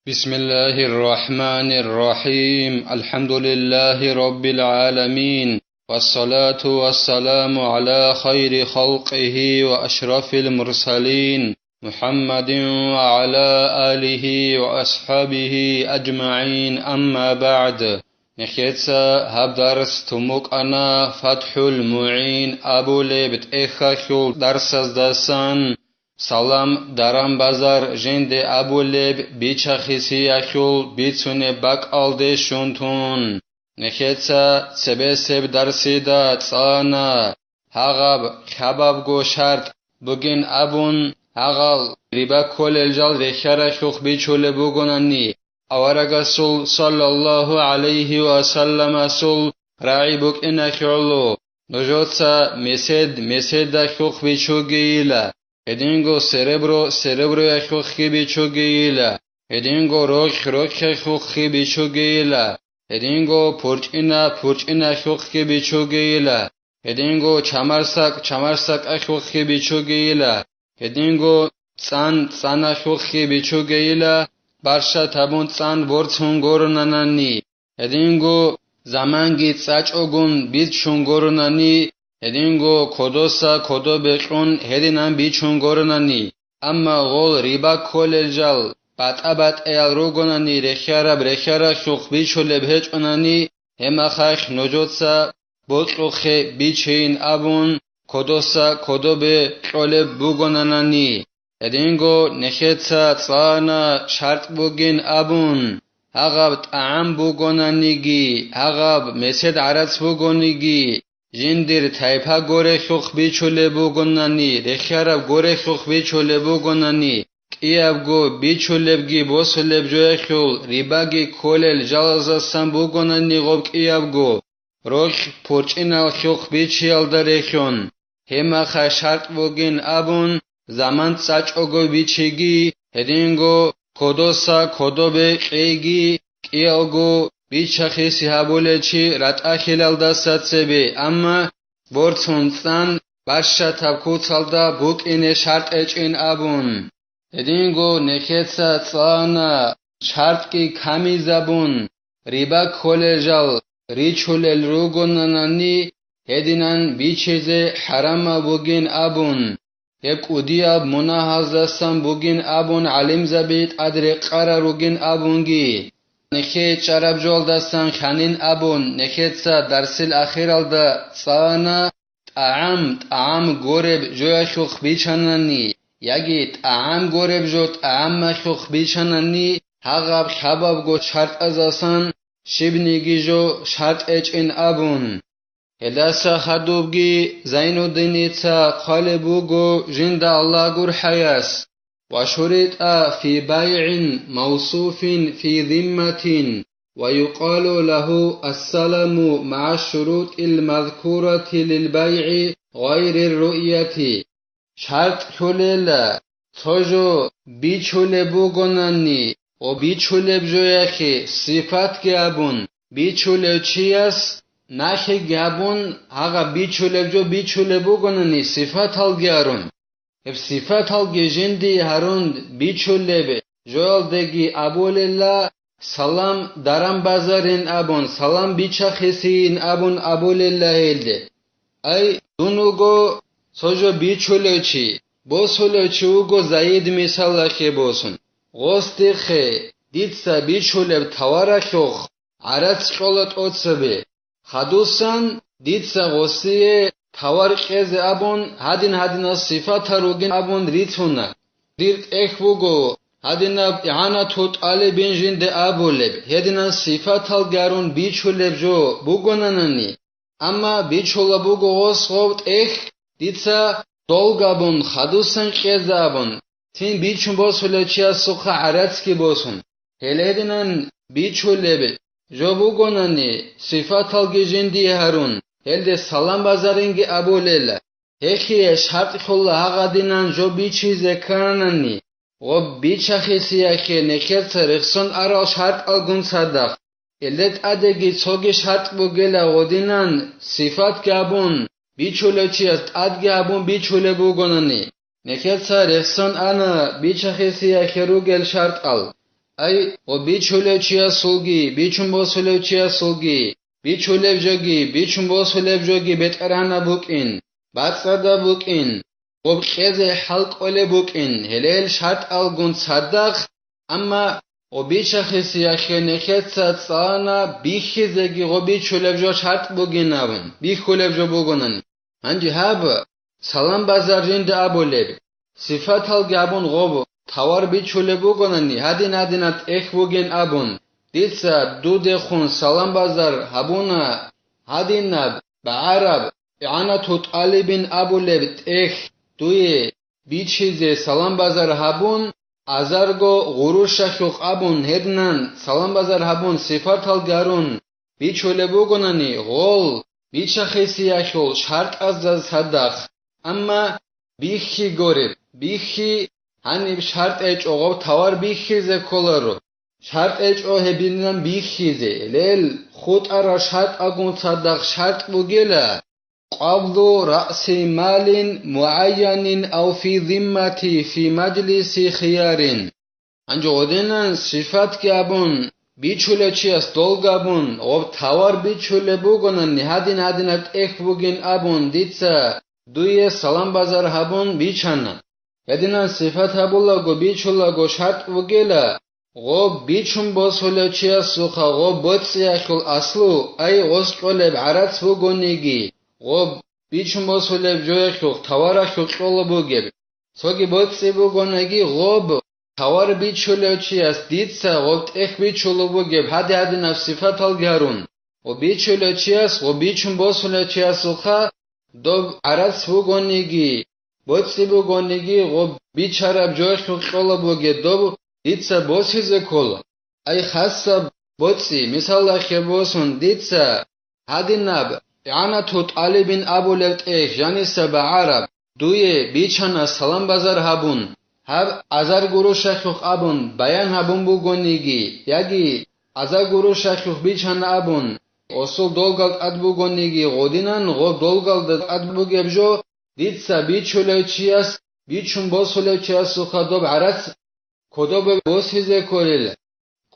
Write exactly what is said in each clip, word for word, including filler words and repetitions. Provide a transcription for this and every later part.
بسم الله الرحمن الرحيم. الحمد لله رب العالمين. والصلاة والسلام على خير خلقه وأشرف المرسلين محمد وعلى آله وأصحابه أجمعين. أما بعد. Нехеца гьаб дарс тумукъана ФатхӀул МугӀин абулеб тӀехьалъул дарсаздасан. Салам даран базар жинде абулеб бичахисиялъул бицунеб бакӀалде щун тун. Нехеца цебесеб дарсида цӀана гьагъаб хабабго шартӀ бугин абун, гьагъал риба кколел жал рехьаралъухъ бичулеб бугонани, аварагасул саллаллагьу гӀалайгьи ва салламасул рагӀи букӀиналъе гӀоло, нужеца месед меседалъухъ бичугейила, гьединго серебро сереброялъухъги бичугейила, гьединго рохь рохьалъухъги бичугейила, гьединго пурчӀина пурчӀиналъухъги бичугейила, гьединго чамарсакӀ чамарсакӀалъухъги бичугейила, гьединго цӀан цӀаналъухъги бичугейила, барщат гьабун цӀан борцун горунанани, гьединго заманги цӀачӀогун бичун горунани, гьединго кодоса кодобе кьун гьединан бичун горунани, амма гъол риба кколел жал батӀа-батӀаял ругонани, рехьараб рехьаралъухъ бичулеб гьечӀонани, гьеб мехалъ нужеца бокьухъе бичейин абун, кодоса кодобе кьолеб бугонанани, гьединго нехеца цӀана шартӀ бугин абун, гьагъаб тӀагӀам бугонаниги, гьагъаб месед гӀарац бугониги, жиндир тайпа горелъухъ бичулеб бугонани, рехьараб горелъухъ бичулеб бугонани, кӀиябго бичулебги босулеб жоялъул рибаги кколел жалазасан бугонани гъоб кӀиябго, рохь пурчӀиналъухъ бичиялда релълъун, гьеб мехалъ шартӀ бугин абун, заман цӀачӀого бичиги, гьединго кодоса кодобе кьейги, кӀиялго бичахиси гьабулел чи ратӀалъилалдаса цебе, амма борцун цӀан бащатаб куцалда букӀине шартӀ гьечӀин абун. Гьединго нехеца цӀана шартӀги камизабун, риба кколел жал ричулел ругонанани, гьединан бичизе хӀарамаб бугин абун, гьеб кӀудияб мунагьаздасан бугин абун гӀалимзаби тӀадрекъарал ругин абунги, нехее чӀараб жоялдасан ханин абун нехеца дарсил ахиралда цӀана, тӀагӀам тӀагӀам гореб жоялъухъ бичанани, яги тӀагӀам гореб жо тӀагӀамалъухъ бичанани, гьагъаб хабабго шартӀазасан щибниги жо шартӀ гьечӀин абун. Гьелдаса хадубги Зайнуддиница хъвалеб буго жинда Аллагь гурхӀаяс: «Ва шуритӀа фи байгӀин мавсуфин фи зимматин, ва юкъалу лагьу ассаламу магӀа шурутӀил мазкурати лил байгӀи гъайрир руъяти». ШартӀ лъолела, цо жо бичулеб бугонани, ва бичулеб жояхъе сипатги абун, бичулев чияс нахъеги гьабун, гьагъа бичулеб жо бичулеб бугонани, сипаталги гьарун. Гьеб сипаталги жиндие гьарун бичулеб жоялдеги абулела, салам даран базарин абун, салам бичахъесейин абун абулела гьелде. Ай, дун вуго цо жо бичулев чи, босулев чи вуго Заид мисалалъе босун. Гъос дихъе, дица бичулеб таваралъухъ гӀарац кьола тӀоцебе. Хадусан дица гъосие тавар кьезе абун, гьадин-гьадинал сипатал ругин абун рицуна. Дир тӀехь буго гьадинаб игӀанатул тӀалибин жинде абулеб, гьединал сипатал гарун бичулеб жо бугонанани, амма бичула буго гъос гъов тӀехь, дица долгабун, хадусан кьезабун, цин бичун босулев чиясухъа гӀарацги босун. Гьеле гьединан бичулеб жо бугонани, сипаталги жиндие гьарун, гьелде салам базаринги абулела. Гьелъие шартӀ ккола гьагъадинан жо бичизе кканани, гъоб бичахъесиялъе нехерца рехсон арал шартӀалгун цадахъ. Гьелде тӀадеги цоги шартӀ бугела гъодинан, сифатги абун, бичулев чияс тӀадги абун бичулеб бугонани, нехерца рехсон ана бичахъесиялъе ругел шартӀал. Ай, гъо бичулев чиясулги, бичун босулев чиясулги, бичулев жоги, бичун босулев жоги бетӀергьанаб букӀин, бацӀцӀадаб букӀин, гъоб кьезе хӀал кӀолеб букӀин, гьелел шартӀалгун цадахъ, амма гъо бичахиси яхе нехеца цӀана бихьизеги гъо бичулеб жо шартӀ бугин абун, бихьулеб жо бугонани. Гьанже гьаб, салам базар жинда абулеб, сифаталги абун гъоб тавар бичулеб бугонани, гьадин-гьадинаб тӀехь бугин абун, дица дудехун салам базар гьабуна, гьадинаб, багӀараб, игӀанату тӀалибин абулеб тӀехь дуе бичизе салам базар гьабун, азарго гъурущалъухъ абун гьединан салам базар гьабун сифаталги гьарун, бичулеб бугонани, гъол, бичахисиялъул шартӀазда цадахъ, амма бихьи гореб, бихьи гьаниб шартӀ гьечӀо, гъоб тавар бихьизе кколаро. ШартӀ гьечӀо гьебинан бихьизе, лел, хутӀарал шартӀалгун цадахъ шартӀ бугела, къабду раъси малин мугӀайянин ав фи зиммати фи мажлиси хиярин. Гьанже гъодинан сифатги абун, бичулев чияс долго абун, гъоб тавар бичулеб бугонани, гьадин-гьадинаб тӀехь бугин абун, дица дуе салам базар гьабун бичана. Гьединан сифат гьабулаго, бичулаго шартӀ бугела, гъоб бичун босулев чиясухъа гъоб боцӀиялъул аслу, ай гъос кьолеб гӀарац бугониги, гъоб бичун босулеб жоялъухъ, таваралъухъ кьола бугеб. Цоги боцӀи бугониги, гъоб тавар бичулев чияс дица гъоб тӀехь бичулеб бугеб гьади-гьадинаб сифаталги гьарун, гъоб бичулев чияс, гъоб бичун босулев чиясухъа доб гӀарац бугониги, боцӀи бугониги, гъоб бичараб жоялъухъ кьола бугеб доб дица босизе ккола. Ай хасаб боцӀи, мисалалъе босун, дица гьадинаб игӀанату тӀалибин абулеб тӀехь жаниса багӀараб дуе бичана салам базар гьабун, гьаб азар гурущалъухъ абун баян гьабун бугониги, яги азар гурущалъухъ бичана абун, осул долгал тӀад бугониги, гъодинан гъоб долгалда тӀад бугеб жо, дица бичулев чияс, бичун босулев чиясухъа доб гӀарац кодобе босизе кколел.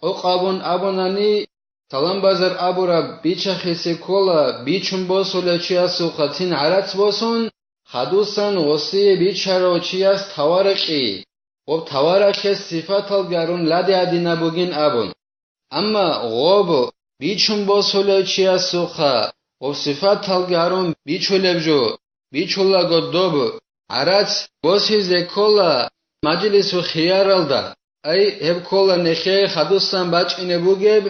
Къокъ абун абунани, салам базар абураб бичахисе ккола, бичун босулев чиясухъа цин гӀарац босун, хадусан гъосие бичарав чияс таваракьи, гъоб таварахъес сифатал гарун лади гьадина бугин абун. Амма гъоб бичун босулев чиясухъа гъоб сифатал гарун бичулеб жо, бичулаго доб гӀарац босизе ккола мажлису хияралда. Ай, гьеб ккола нехее хадусан бачӀине бугеб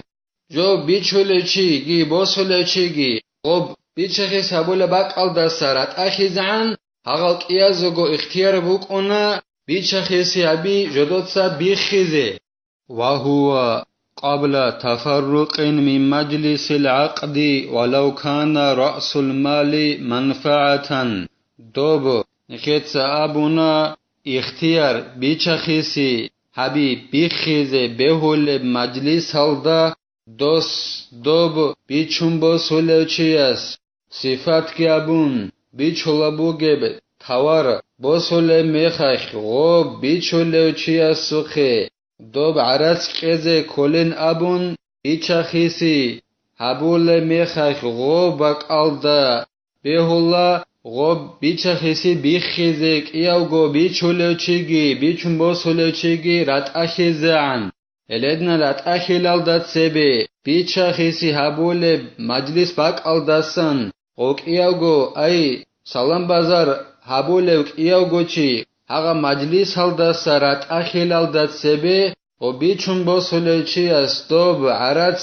жо, бичулев чиги босулев чиги гъоб бичахъис гьабулеб бакӀалдаса ратӀахизегӀан, гьагъал кӀиязего ихтияр букӀуна бичахъиси гьаби жодоца биххизе. وهو قبل تفرق من مجلس العقد ولو كان رأس المال منفعة. Доб, нехеца абуна, ихтияр бичахъиси гьаби биххизе бегьулеб мажлисалда дос доб бичун босулев чияс сифатги абун бичула бугеб тавар босулеб мехалъ гъоб бичулев чиясухъе доб гӀарац кьезе кколин абун, бичахъиси гьабулеб мехалъ гъоб бакӀалда бегьула гъоб бичахъиси биххизе кӀиявго бичулев чиги, бичун босулев чиги ратӀахизегӀан. Гьеледна ратӀахилалда цебе бичахъиси гьабулеб мажлис бакӀалдасан гъо кӀиявго, ай, салам-базар гьабулев кӀиявго чи, гьагъа мажлисалдаса ратӀахилалда цебе гъо бичун босулев чияс доб гӀарац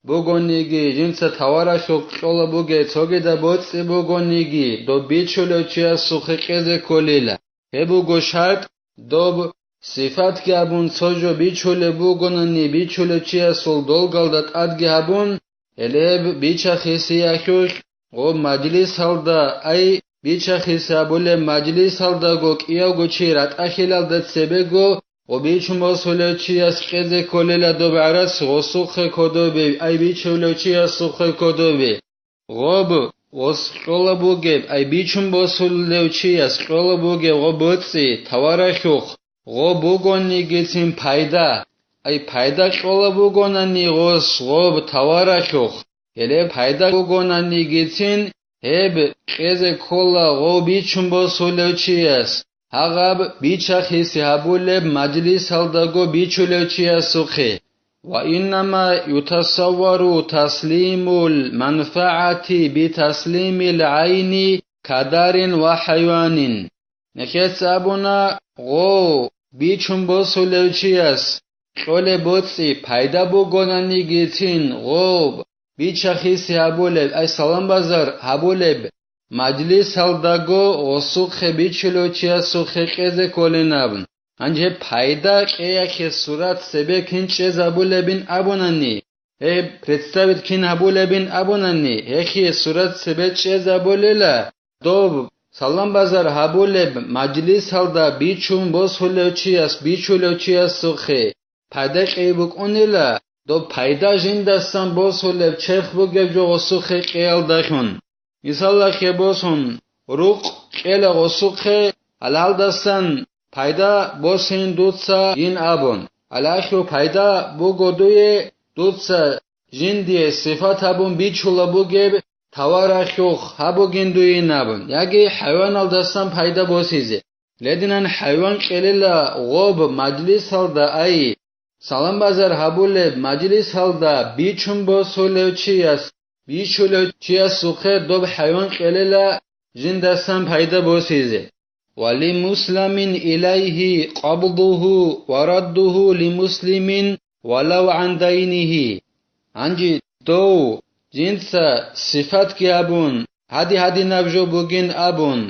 бугониги, жинца таваралъухъ кьола бугеб цогидаб боцӀи бугониги, доб бичулев чиясухъе кьезе кколила. Гьеб буго шартӀ, доб сифатги абун цо жо бичулеб бугонани, бичулев чиясул долгалда тӀадги гьабун, гьелеб бичахъисиялъулъ гъоб мажлисалда, ай, бичахъиси гьабулеб мажлисалдаго кӀиявго чи ратӀахилалда цебего гъо бичун босулев чияс кьезе кколела доб гӀарац гъосухъе кодобе, ай, бичулев чиясухъе кодобе. Гъоб гъос кьола бугеб, ай, бичун босулев чияс кьола бугеб гъо боцӀи таваралъухъ гъо бугонигицин пайда, Ай пайда кьола бугонани гъос гъоб таваралъухъ, гьеле пайда бугонанигицин гьеб кьезе ккола гъов бичун босулев чияс, гьагъаб бичахиси гьабулеб мажлисалдаго бичулев чиясухъе. Ва иннама ютасаввару таслимул манфагӀати битаслимил гӀайни кадарин ва хӀайванин. Нехеца абуна, гъов бичун босулев чияс кьолеб боцӀи пайда бугонанигицин гъов бичахиси гьабулеб, ай саламбазар гьабулеб мажлисалдаго гъосухъе бичулев чиясухъе кьезе кколин абун. Гьанже пайда кьеялъе сурат цебе кин чӀезабулебин абунани, гьеб представить кин гьабулебин абунани, гьехие сурат цебе чӀезабулела, доб саламбазар гьабулеб мажлисалда бичун босулев чияс, бичулев чиясухъе пайда кьей букӀунила, доб пайда жиндасан босулеб черх бугеб жо гъосухъе кьеялдалъун. Мисалалъе босун, рукъ кьела гъосухъе, гьалалдасан пайда босин дуца йин абун. Гьалалъул пайда буго дуе, дуца жиндие сифат гьабун бичула бугеб таваралъухъ гьабугин дуе йин абун, яги хӀайваналдасан пайда босизе. Лединан хӀайван кьелила гъоб мажлисалда, ай саламбазар гьабулеб мажлисалда бичун босулев чияс, бичулев чиясухъе доб хӀайван кьелила жиндасан пайда босизе. Ва ли мусламин илайгьи къабдугьу ва раддугьу ли муслимин валав гӀан дайнигьи. Гьанже дов жинца сифатги абун, гьади-гьадинаб жо бугин абун,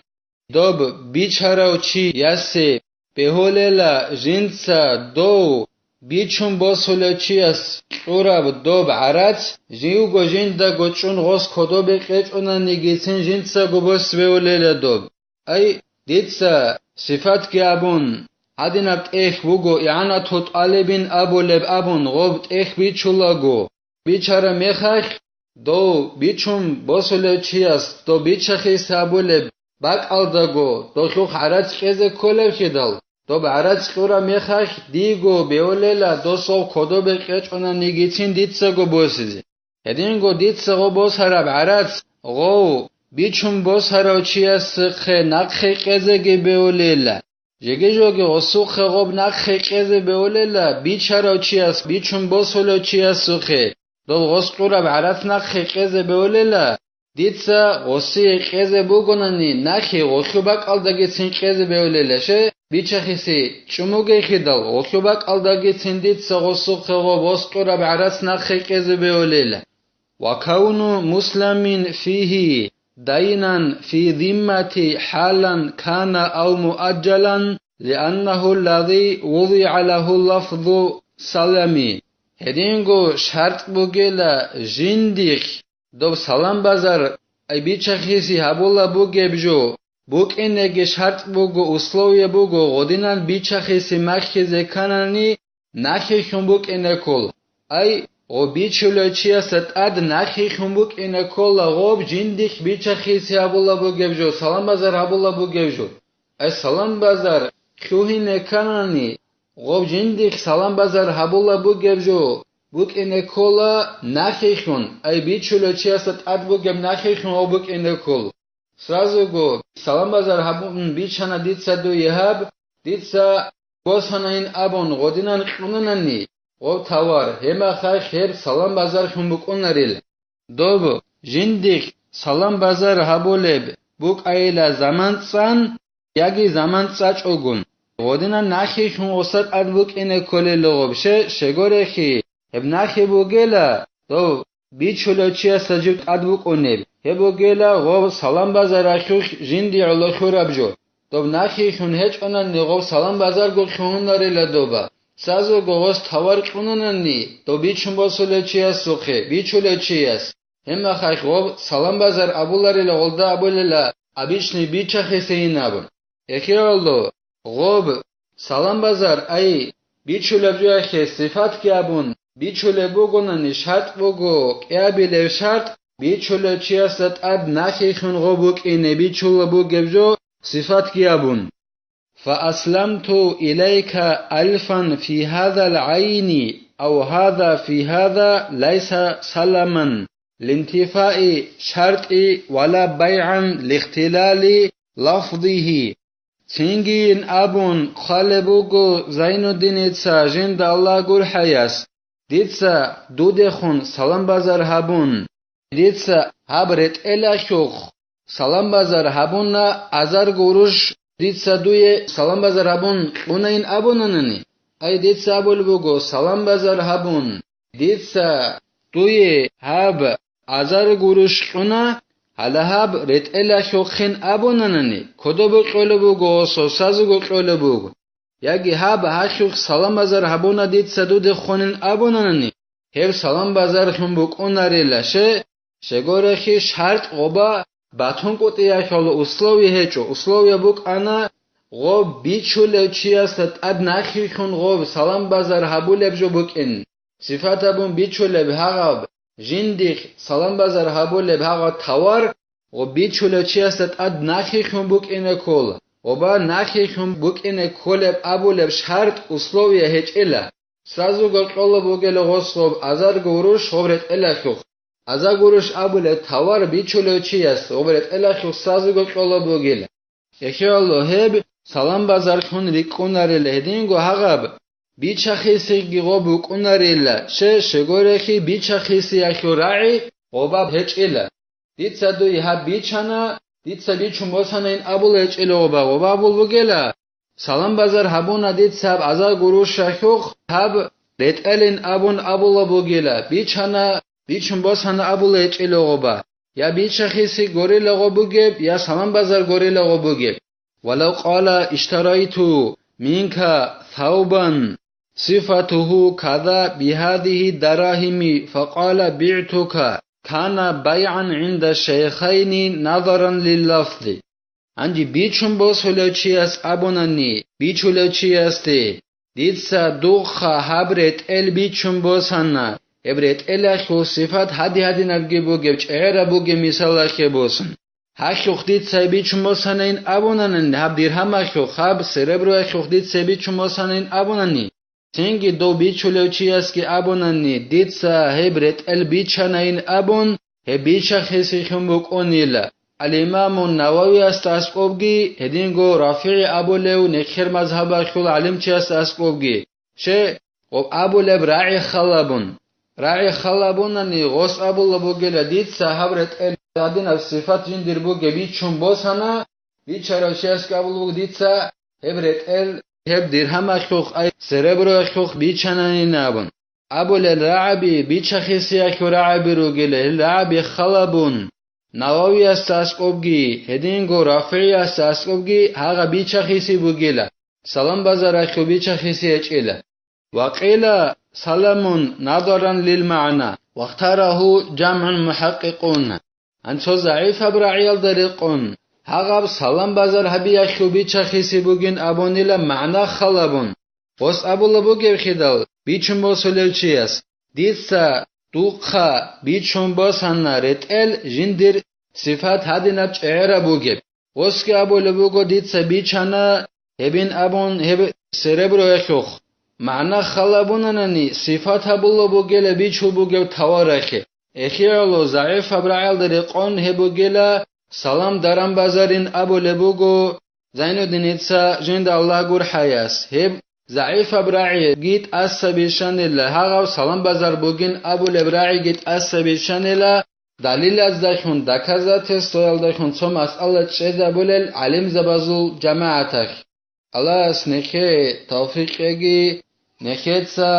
доб бичарав чиясе бегьулела жинца дов бичун босулев чияс кьураб доб гӀарац, живго жиндаго чӀун гъос кодобе кьечӀунанигицин жинцаго босбеулела доб. Ай, дица сифатги абун, гьадинаб тӀехь буго, игӀанатул тӀалибин абулеб абун, гъоб тӀехь бичулаго, бичара мехалъ, дов бичун босулев чияс дов бичахиса абулеб бакӀалдаго, долъухъ гӀарац кьезе кколевхидал, доб гӀарац кьураб мехалъ диго беулела досул кодобе кьечӀунанигицин дицаго босизе. Гьединго дица гъо босараб гӀарац гъов бичун босарав чиясухъе нахъе кьезеги беулела. Жеги-жоги гъосухъе гъоб нахъе кьезе беулела, бичарав чияс, бичун босулев чиясухъе дол гъос кьураб гӀарац нахъе кьезе беулела, дица гъосие кьезе бугонани, нахъе гъолъу бакӀалдагицин кьезе беулела, ше бичахиси чӀумугейхидал, гъолъу бакӀалдагицин дица гъосухъе гъоб гъос кьураб гӀарац нахъе кьезе беулела. Ва кавну мусламин фигьи дайнан фи зиммати хӀалан кана ав муаджалан, лианнагьу ллази вузигӀа лагьу лафзу салами. Гьединго шартӀ бугела жиндихъ доб саламбазар, ай бичахиси гьабула бугеб жо, букӀинеги шартӀ буго, условие буго, гъодинан бичахиси махьизе кканани, нахъехьун букӀине ккол. Ай, гъо бичулев чиясда тӀад нахъехьун букӀине ккола гъоб жиндихъ бичахиси гьабула бугеб жо, саламбазар гьабула бугеб жо. Ай, саламбазар лъугьине кканани, гъоб жиндихъ саламбазар гьабула бугеб жо букӀине ккола нахъехьун, ай, бичулев чиясда тӀад бугеб нахъехьун гъоб букӀине ккол. Сразуго саламбазар гьабун бичана дица дуе гьаб, дица босанайин абун гъодинан кьунанани гъоб тавар, гьебмахалъ гьеб саламбазархун букӀунарил. Доб жиндихъ саламбазар гьабулеб букӀайила заман цӀан яги заман цӀачӀогун, гъодинан нахъехьун гъоса тӀад букӀине кколел гъоб, ше-, щегорехи, гьеб нахъе бугела, дов бичулев чиясда жиб тӀад букӀунеб, гьеб бугела гъов саламбазаралъулъ жинди гӀоло лъураб жо. Доб нахъехьун гьечӀонани гъов саламбазарго лъугьунарила доба. Сазурго гъос тавар кьунанани, доб бичун босулев чиясухъе, бичулев чияс, гьебмахалъ гъов саламбазар абуларила гъолда абулела, обычный бичахесейин абун. Эхиялда гъоб саламбазар, ай, бичулеб жоялъе сифатги абун, бичулеб бугонани шартӀ буго, кӀиабилев шартӀ, бичулев чиясда тӀад нахъехьун гъоб букӀине бичулеб бугеб жо сифатги абун. فأسلمت إليك ألفا في هذا العين أو هذا في هذا ليس سلما لانتفاء شرط ولا بيعا لاختلال لفظه. Цинги абун хъвалеб буго Зайнуддиница жинда Аллагь гурхӀаяс, дица дудехун салам-базар гьабун, дица гьаб ретӀелалъухъ салам-базар гьабуна, азар гуруш дица дуе салам-базар гьабун кьунайин абунанани, ай дица абулеб буго салам-базар гьабун, дица дуе гьаб азар гуруш кьуна, гьала гьаб ретӀелалъухъин абунанани, кодобе кьолеб буго, сосазего кьолеб буго. Яги гьаб гьалъухъ салам-базар гьабуна дица дудехунин абунанани, гьеб салам-базарлъун букӀунарила, ще, щегорехи шартӀ гъоба батун кӀутӀиялъула условие гьечӀо, условие букӀана гъоб бичулев чиясда тӀад нахилъун гъоб салам-базар гьабулеб жо букӀин. Сифат абун бичулеб гьагъаб жиндихъ салам-базар гьабулеб гьагъаб тавар гъоб бичулев чиясда тӀад нахилъун букӀине ккола, гъоба нахилъун букӀине кколеб абулеб шартӀ, условие гьечӀила. Сразуго кьола бугела гъос гъоб азарго гуруш гъоб ретӀелалъухъ. Азарго гуруш абулеб тавар бичулев чияс гъоб ретӀелалъухъ сразуго кьола бугела. Эхиялъул гьеб салам-базарлъун рикӀкӀунарила гьединго гьагъаб, бичахисеги гъоб букӀунарила, ще, щегорехи бичахисеялъул рагӀи гъобаб гьечӀила. Дица дуй гьаб бичана, дица бичун босанайин абула гьечӀила гъоба, гъоба абул бугела, салам-базар гьабуна дица гьаб азар гурушалъухъ, гьаб ретӀелин абун абула бугела, бичана, бичун босана абула гьечӀила гъоба, я бичахиси горелаго бугеб, я салам-базар горелаго бугеб. ولو قال: اشتريت منك ثوبا صفته كذا بهذه الدراهم فقال: بعتك، كان بيعا عند الشيخين نظرا لللفظ. Гьанже бичун босулев чияс абунани, бичулев чиясде, дица духъа гьаб ретӀел бичун босана, гьеб ретӀелалъул сифат гьади-гьадинабги бугеб, чӀегӀераб бугеб мисалалъе босун. Гьалъухъ дица бичун босанайин абунанани, гьаб диргьамалъухъ, гьаб сереброялъухъ дица бичун босанайин абунани, цинги дов бичулев чиясги абунани, дица гьеб ретӀел бичанайин абун, гьеб бичахисихьун букӀунила. Ал-Имамун Нававиясда аскӀобги, гьединго РафигӀи абулев нехер мазгьабалъул гӀалимчиясда аскӀобги, ще, гъоб абулеб рагӀи халабун. РагӀи халабунани гъос абула бугела, дица гьаб ретӀел гьадинаб сифат жиндир бугеб бичун босана, бичарав чиясги абула буго, дица гьеб ретӀел, гьеб диргьамалъухъ, ай, сереброялъухъ бичананин абун. Абулел рагӀаби бичахисеялъул рагӀаби ругела, гьел рагӀаби халабун. Нававиясда аскӀобги, гьединго РафигӀиясда аскӀобги гьагъа бичахиси бугела, салам-базаралъул бичахиси гьечӀела. وقيل سلم نظرا للمعنى، واختاره جمع محققون. Гьанцо загӀипаб рагӀиялда рекъон, гьагъаб салам-базар гьабиялъул бичахиси бугин абунила, магӀна халабун. Гъос абула бугеб хидал, бичун босулев чияс, дица духъа бичун босана ретӀел жиндир сифат гьадинаб чӀегӀераб бугеб. Гъосги абулеб буго, дица бичана гьебин абун гьеб сереброялъухъ. МагӀна халабунанани, сифат гьабула бугела бичул бугеб таваралъе. ЭхигӀоло загӀипаб рагӀиялда рекъон гьеб бугела, салам даран базарин абулеб буго Зайнуддиница жинда Аллагь гурхӀаяс. Гьеб загӀипаб рагӀиги тӀаса бищанила, гьагъав салам базар бугин абулеб рагӀиги тӀаса бищанила, далилаздалъун, доказательствоялдалъун цо масъала чӀезабулел гӀалимзабазул жамагӀаталъ. Аллагьас нехее тавфикъ кьеги, нехеца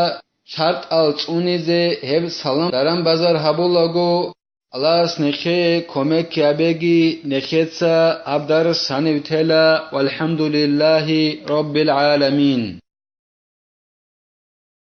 шартӀал цӀунизе гьеб салам даран базар гьабулаго, Аллагьас нехее кумек гьабеги, нехеца гьаб дарс гьанив тела, валхӀамдулиллагьи раббил гӀаламин.